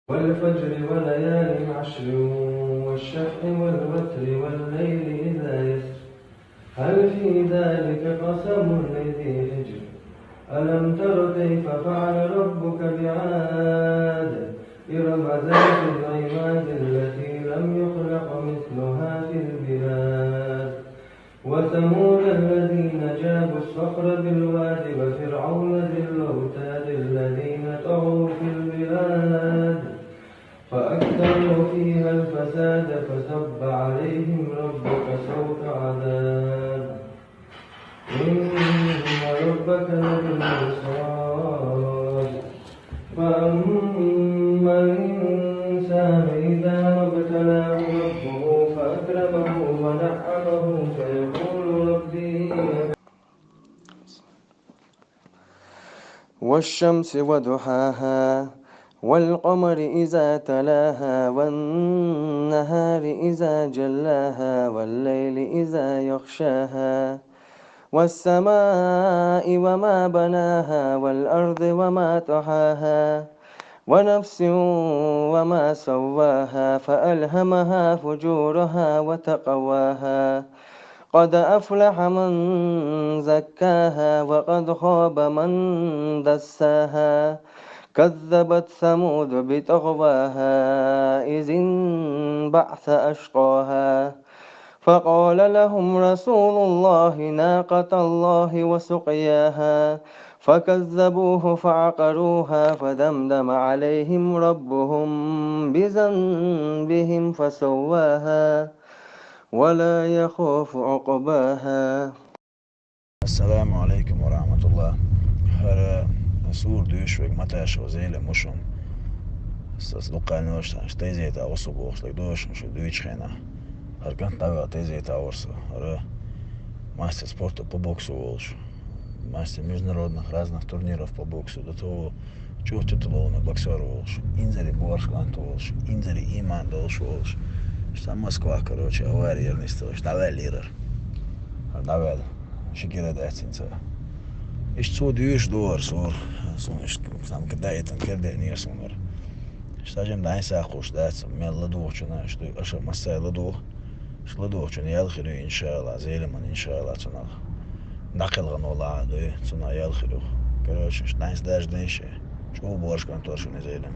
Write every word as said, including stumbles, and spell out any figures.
والفجر وليال عشر والشفع والوتر والليل إذا يسر هل في ذلك قسم لذي حجر ألم تر كيف فعل ربك بعاد إرم ذات العماد التي لم يخلق مثلها في البلاد وثمود الذين جابوا الصخر بالواد وفرعون ذي الأوتاد الذين طغوا في البلاد فأكثروا فيها الفساد فصب عليهم ربك سوط عذاب إن ربك لبالمرصاد فأما الإنسان إذا ما ابتلاه ربه فأكرمه ونعمه فيقول ربي والشمس وضحاها والقمر إذا تلاها والنهار إذا جلاها والليل إذا يغشاها والسماء وما بناها والأرض وما طحاها ونفس وما سواها فألهمها فجورها وتقواها قد أفلح من زكاها وقد خاب من دساها كذبت ثمود بطغواها إذ انبعث أشقاها فقال لهم رسول الله ناقة الله وسقياها فكذبوه فعقروها فدمدم عليهم ربهم بذنبهم فسواها ولا يخاف عقباها. السلام عليكم ورحمة الله. ХӀара сура дуьйцуш верг Маташев Зелим ву шуна. Ас дукха аьлла шу, тайп-тайпана гӀо со бохуш дагадогӀу шуна, шу дуьйцучу хенахь. ХӀара кӀант дӀаваьлла тайп-тайпана гӀо со. ХӀара мастер спорта по боксу волуш. Мастер международных разных турниров по боксу. До того чух титулованный боксёр волуш. Инзаре борша кӀант волуш. Инзаре иман долуш волуш. Ша Москва, короче, авари яра нисделаш. ДӀаваьллера хӀара. ХӀара дӀаваьлла. Ши кӀира дац хӀинца. Иштта цо дуьйцуш ду хӀара сура. Суна иштта, сан кхин даийтина кхин деанера суна хӀара. Иштта жима дӀасакхуш дац, мел ладугӀучунна, иштта аша массара ладугӀу. Иштта ладугӀучунна ял хир ю, иншаАллахӀ, Зелимана, иншаАллахӀ, цунах дӀакхелхина вала а дуй, цунах ял хир ю. Короче, иштта дӀасадаждайша. ЧӀогӀа борша кӀант вара шуна Зелим.